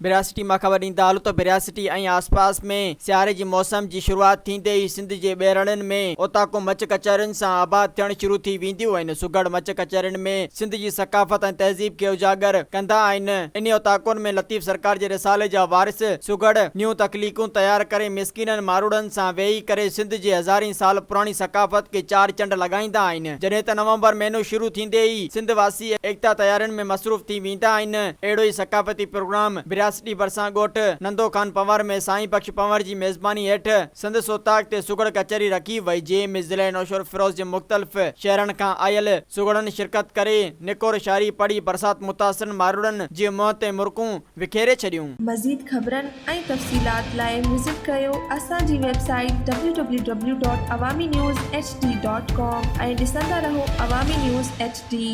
ڀرياسٽي مان خبر ڏيندا هلون ته ڀرياسٽي ۽ آسپاس ۾ سياري جي موسم جي شروعات ٿيندي ئي سنڌ جي ٻهراڙين ۾ اوطاقون مچ ڪچهرين سان آباد ٿيڻ شروع ٿي وينديون آهن. سگهڙ مچ ڪچهرين ۾ سنڌ جي ثقافت ۽ تهذيب کي اجاگر ڪندا آهن. انهي اوطاقن ۾ لطيف سرڪار جي رسالي جا وارث سگهڙ نيون تخليقون تيار ڪري مسڪينن ماروئڙن سان ويهي ڪري سنڌ جي هزارين سال پراڻي ثقافت کي چار چنڊ لڳائيندا آهن. جڏهن ته نومبر مهينو شروع ٿيندي ئي سنڌ واسي ايڪتا تيارين ۾ مصروف ٿي ويندا آهن. اهڙو ئي ثقافتي پروگرام برياسٽي ڀرسان ڳوٺ نندو خان پنهور ۾ سائين بخش پنهور جي ميزباني هيٺ سندس اوطاق تي سگهڙ ڪچهري رکي وئي جنهن ۾ ضلعي نوشهروفيروز جي مختلف شهرن کان آيل سگهڙن شرڪت ڪري نڪور شاعري پڙهي برسات متاثرن ماروئڙن جي منهن تي مرڪون وکيري ڇڏيون. مزيد خبرن ۽ تفصيلات لاء وزٽ ڪريو اسان جي website W W W dot Awami news H D dot com ۽ ڏسندا رهو عوامي نيوز ايڇ ڊي.